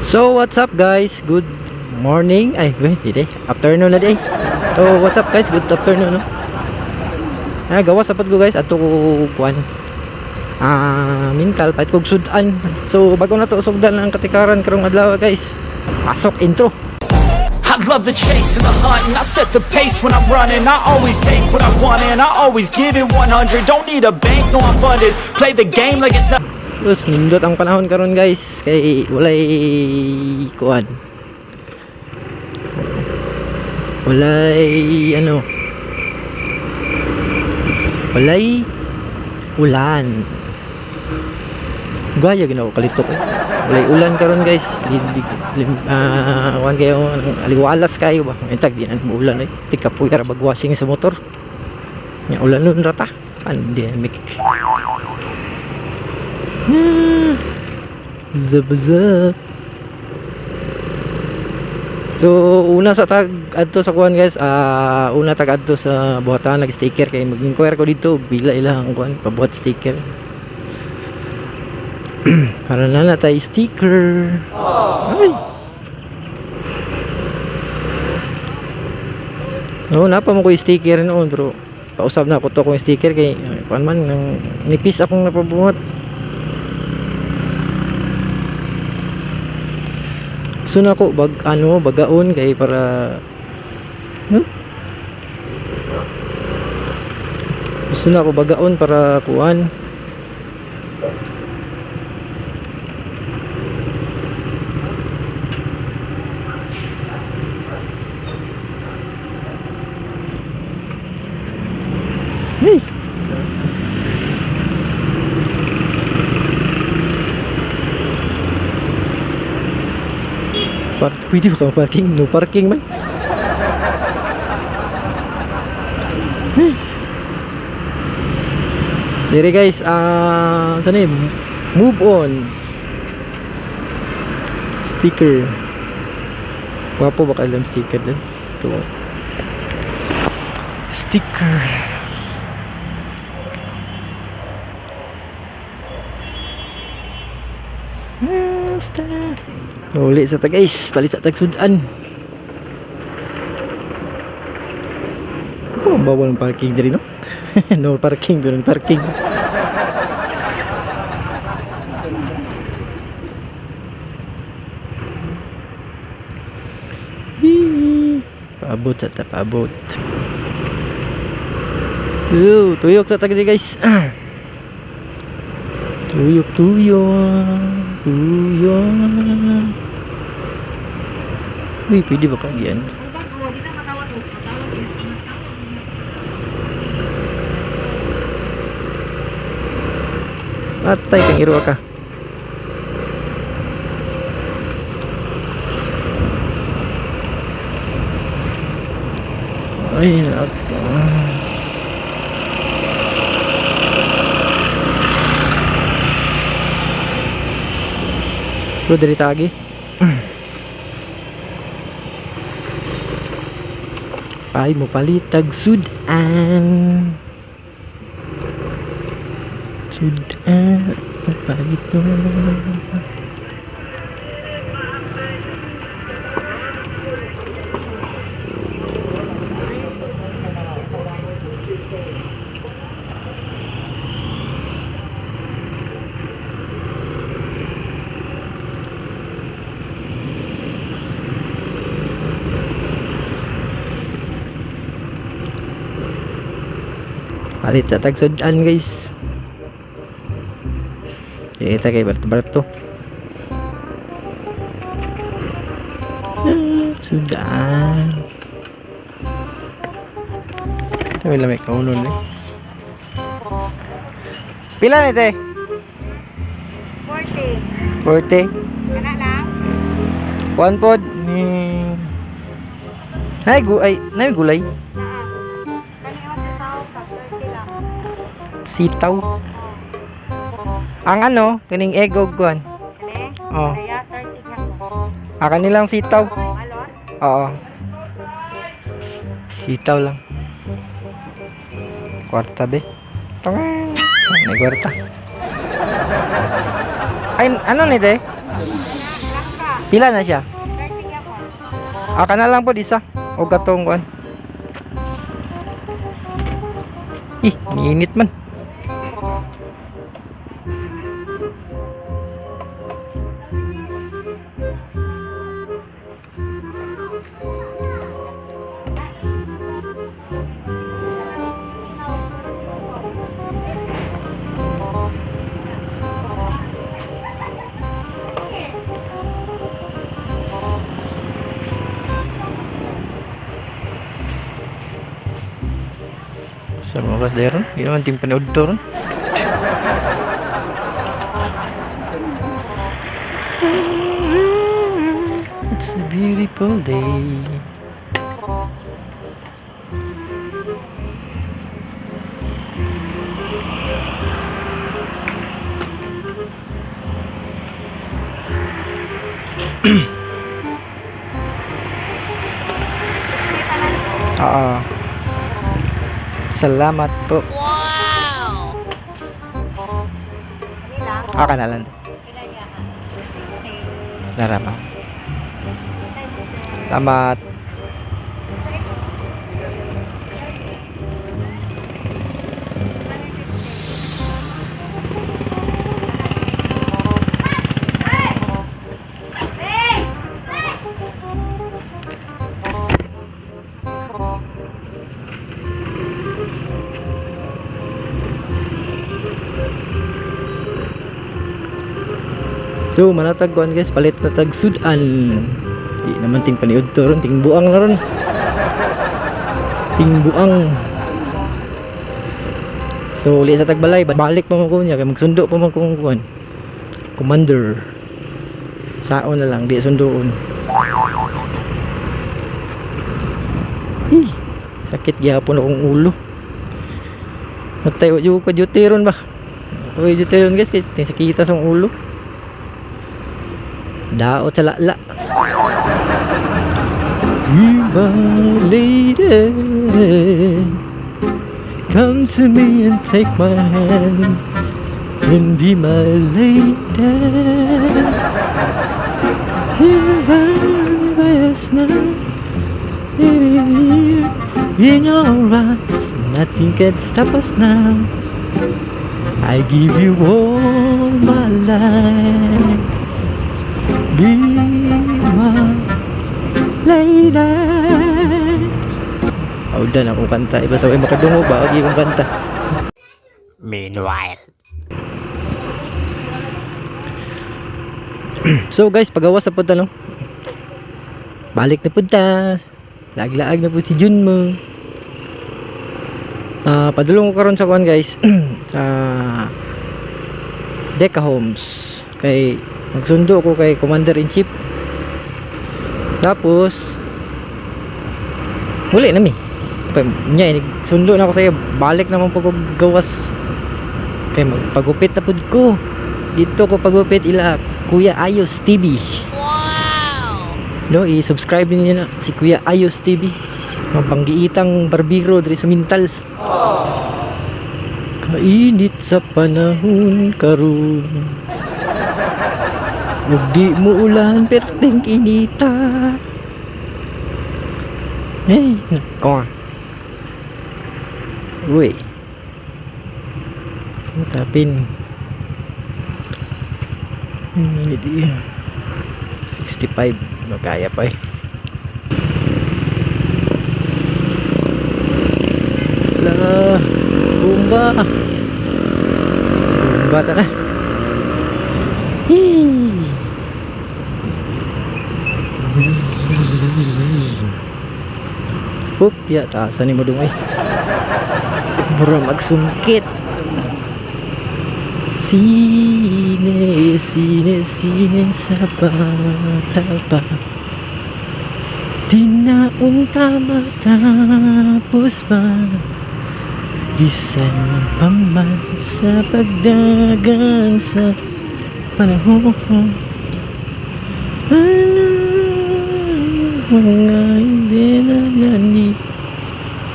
So what's up, guys? Good morning. Ay, wait, di. Afternoon na di. So what's up, guys? Good afternoon, no? Ah, gawas sapad ko, guys, adto ko kuan. Ah, mental pait kog sudan. So bago na to sugdan ang katikaran karong adlaw, guys. Pasok intro. I love the chase and the hunt, and I set the pace when I'm running. I always take what I want and I always give it 100. Don't need a bank, no, I'm funded. Play the game like it's not Terus nindot ang panahon karon, guys, kay walay kuan. Walay ano. Walay ulan. Gaya ginawa kalito ko. Walay ulan karon, guys. Kuan kayo, aliwalas kayo ba? Intag di na ulan eh. Tika puy ra bagwashing sa motor. Nya ulan nun rata. Pandemic. Zap zap. So una sa tag adto sa kuan, guys, una tag adto sa buhatan nag sticker kay mag-inquire ko dito bila ilang kuan pabuhat sticker. Para na na tay sticker. Ay. No, napa mo ko sticker noon, bro. Pausab na ako to kong sticker kay kuan man nang nipis akong napabuhat. So na ko bag ano bagaon kay para, no? Gusto na ako bagaon para kuan. Hey. Park, pwede ba kang parking? No parking man. Hey. Dire, guys, ah, saan yun? Move on. Sticker. Wapo ba alam sticker din? Ito. Sticker. Basta. Uli sa ta, guys, palit sa tagsudan. Oh, bawal ang parking diri, no? No parking pero parking. Hee. Paabot sa ta, paabot. Yo, tuyok sa tagdi, guys. Ah. Tuyok, tuyok. Tuyok. Uy, pwede ba kagyan? Patay kang irwa ka. Ay, nako. Bro, diri tagi. Ay, mo palitag sudan. Sudan. Palito. Palit sa tag sudan, guys. Kita kay barato-barato. Ah, sudan. May lamay kaunon eh. Pila ni te? 40. 40. Kana lang? One pod ni. Ay, gu ay, nay gulay. Naa. Kani ang sa tao sa 30 lang. Sitaw. Ang ano, kining egg og kuan. Kani? Oh. Kaya 30 nga ko. Ah, kanilang sitaw. Alon? Oo. Sitaw lang. Kwarta be. Tanga. May kwarta. Ay, ano ni te? Langka. Pila na siya? 30 ako. Ah, kana lang po isa. O katong kuan. Ih, niinit man. Sa mga kas ron, di naman ting panood to ron. It's a beautiful day. Oo. Salamat po. Kanila? Ah, kanalan. Pila niya ka? Okay. Narama. Salamat. So, manatag kuan guys, palit na tag sudan. Di naman ting paniud to ron, ting buang na ron. Ting buang. So, uli sa tagbalay, balik pa man ko niya kay magsundo pa man ko kuan. Commander. Saon na lang, di sundoon. Hi, sakit gihapon akong ulo. Matay wa jud ko duty ron ba. Uy, duty ron guys, kay ting sakita sa akong ulo. Daot sa lala. You my lady, come to me and take my hand and be my lady. You my best night in your eyes, nothing can stop us now. I give you all my life. Be my lady. Awdan akong kanta. Iba sa way makadungo ba? Agi akong kanta. Meanwhile. So guys, pagawas na punta no. Balik na punta. Laag-laag na po si Jun mo. Ah, padulong ko karon sa kuan guys, sa Deca Homes. Kay magsundo ko kay Commander in Chief. Tapos muli na mi. Pa, nya sundo na ako sa iyo. Balik naman po ko gawas. Kay magpagupit na pud ko. Dito ko pagupit ila Kuya Ayos TV. Wow. No, i-subscribe niyo na si Kuya Ayos TV. Mapanggiitang barbero diri sa Mintal. Kainit sa panahon karon. Ug di mo ulan perting inita. Eh, nako. Uy. Tapin. Minute eh. 65. Magkaya pa eh. Wala. Bumba. Bumba ta na. Hee. Hup, ya, taasan ni mo dungay. Mura magsungkit. Sine, sine, sine sa bata pa. Di na unta matapos pa. Bisan pa man sa pagdagang sa panahon. Ano mga hindi na nani.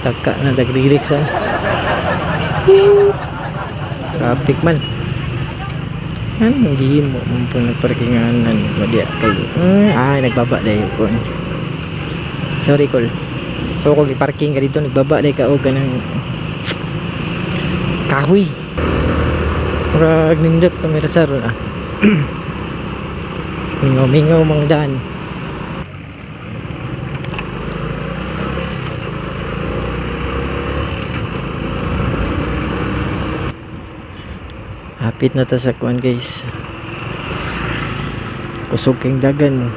Taka na tag-lyrics ah. Traffic man. Anong gihimo mo po nagparkinganan ba diya kayo? Ay, nagbaba dayo ko. Sorry, Col. Pero kung i-parking ka dito, nagbaba dayo ka o ganang kahoy. Murag nindot pa mira sa ron ah. Mingaw-mingaw mang daan. Hapit na ta sa kuan, guys. Kusog kang dagan.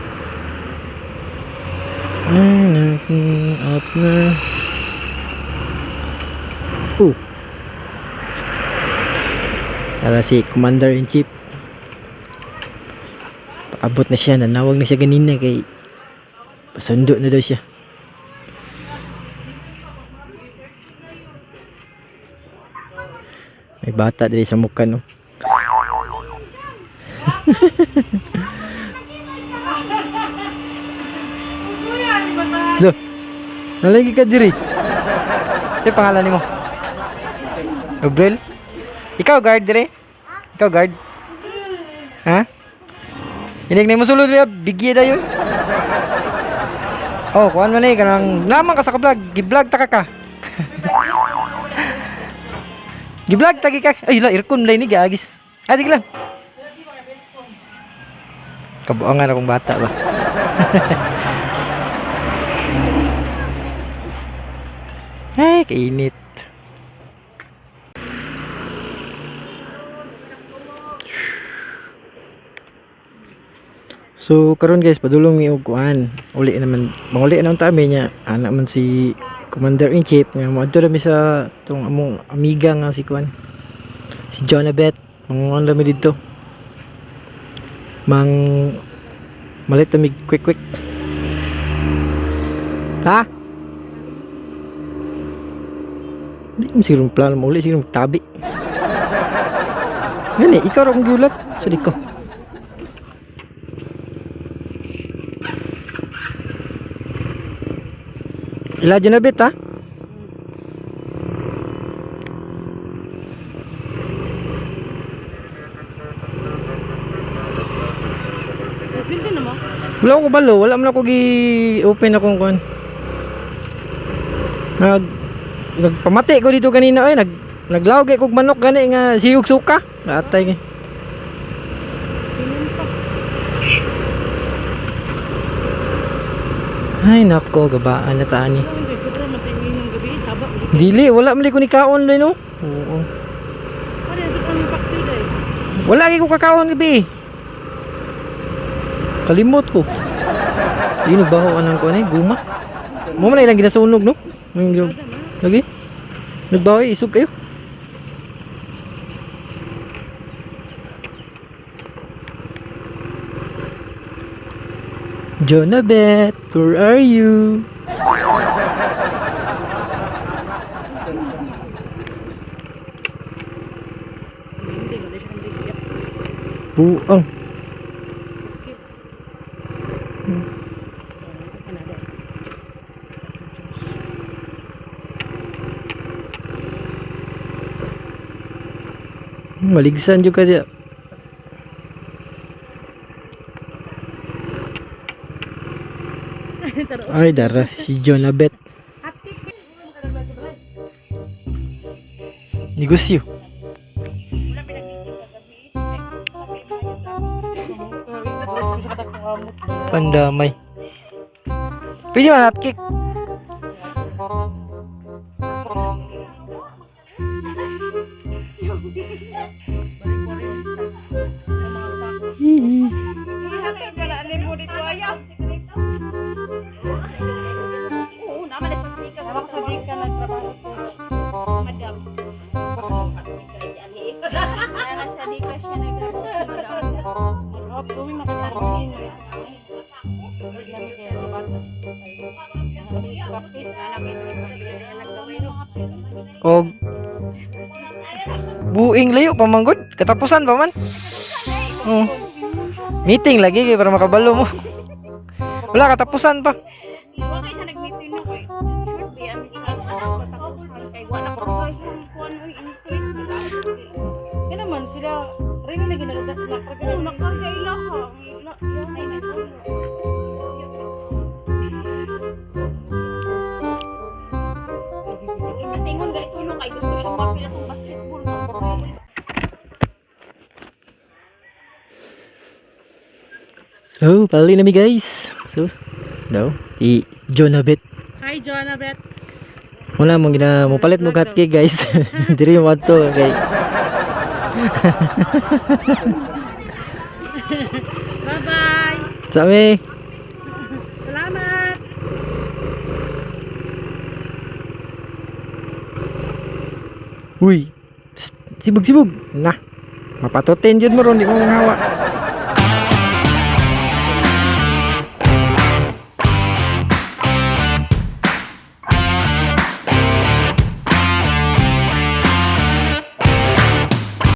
Ay, naku, out na. Oh. Tara si Commander in Chief. Paabot na siya, nanawag na siya ganina kay pasundo na daw siya. May bata diri sa mukha, no. Lo. Nalagi ka diri. Sa pangalan nimo? Gabriel? Ikaw guard dire? Ikaw guard? Ha? Inig na mo sulod niya, bigye dayon. Oh, kuan man eh kanang naman ka sa ka-vlog, gi-vlog ta ka ka. Gi-vlog ta ka. Ay la, aircon lay ni giagis. Ah, di lang. Kabuangan akong bata ba. Ay, kainit. So karon guys, padulong mi og kuan. Uli naman, manguli na unta mi niya. Ana man si Commander in Chief nga moadto ra mi sa tong among amiga nga si kuan. Si Jonabeth, manguan ra mi didto. Mang malit ta mi quick quick. Ha? Di mo siguro plano mo uli siguro tabi. Gani, ikaw ra akong giulat. Sorry ko. Ila na bit ha? Nagsildi na mo? Wala ko balo, wala man ako gi-open akong kuan. Nag nagpamati ko dito kanina oy, naglawag kog manok gani nga siyog suka. Atay ni. Ay nako, gabaan na taan ni. Sobra matingin yung gabi, saba. Dili, wala man ko ni kaon no. Oo. Pare, sa kami paksiw day. Wala kay ko kakaon gabi. Kalimot ko. Yun nagbaho anang ko ani guma. Mo man na ilang ginasunog no. Nang lagi. Nagbaho eh, isog kayo. Jonabeth, where are you? Hindi, wala siya kang Buang. Maligsan jud ka diya. Ay, dara si Jonabeth. Negosyo. Pandamay. Pwede man hot kick. Hihi. Og buing layo pamanggod, katapusan pa man. Oo. Meeting lagi kay para makabalo mo. Wala katapusan pa. Iwa kay siya nag-meeting na koy. Should be ang katapusan kay wala ko kay kuan oy interest. Kaya naman sila rin na Oh, nakarga ila ha. Ila, ila. Ay, may ulo. Tingon guys, ulo kay gusto siya mapila tong basketball. So, pali na mi, guys. So, no, i Jonabet. Hi, Jonabet. Wala mo gina mo palit mo hotcake, guys. Diri mo adto kay Bye-bye. Sabi. Salamat. Uy. Psst, sibog sibog. Na. Mapatutin jud mo ron, di mo manghawa.